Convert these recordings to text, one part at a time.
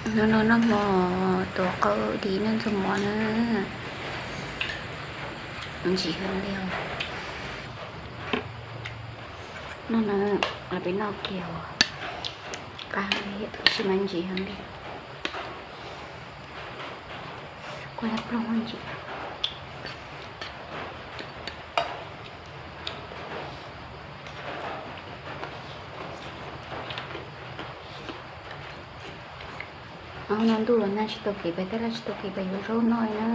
Hnub no noj hmo tuav qaub dib noj ntxuag mov na. Ntsim heev li os. Noj na, peb noj kiag qab li tab sis mas ntsim heev li. Kuj yog ploog ntsim. Hnub no ntuj los nag tsis tau kev pem, tej laj tsis tau kev pem yuav zaub noj na.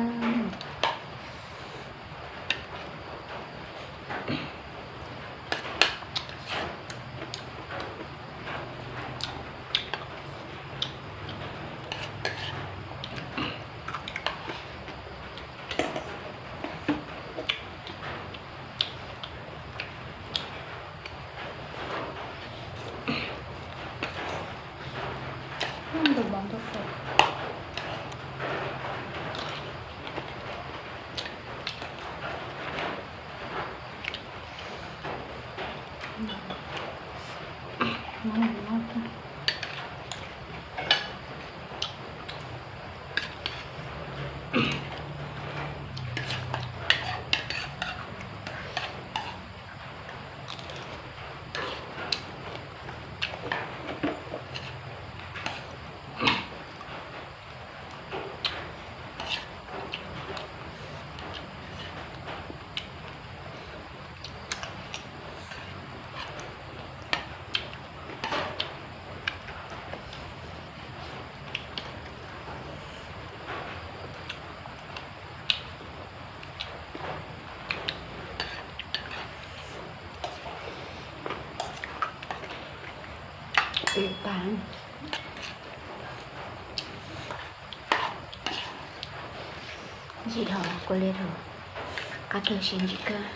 Pem tas. Ntsim dhau, kua liab dhau, qab tag siab ntsim kawg.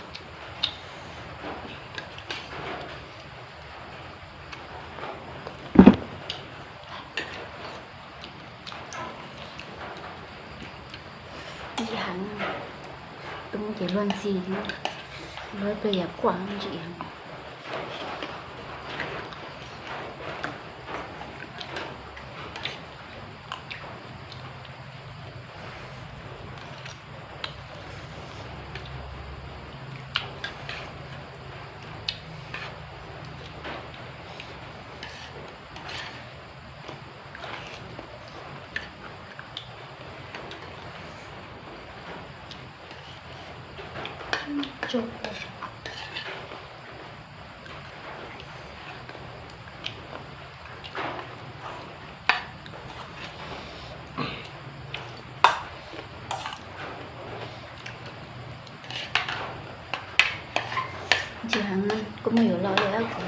Ntsim heev, tus mus ces luag ntxhi, luag ib pliag yam quaj ntsim heev. Ntsim heev, kuj muaj yuav los li kuv.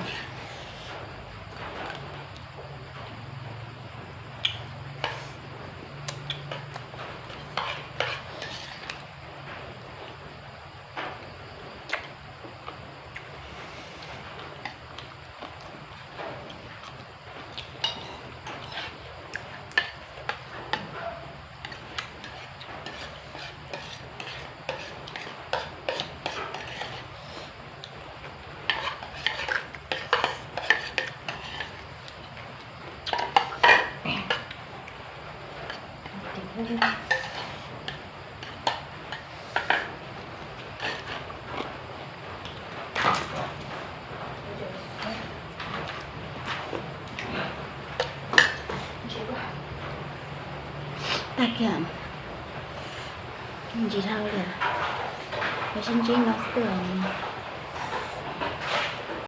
Tag kiag, ntsim dhau li, sib ntsib no xwb.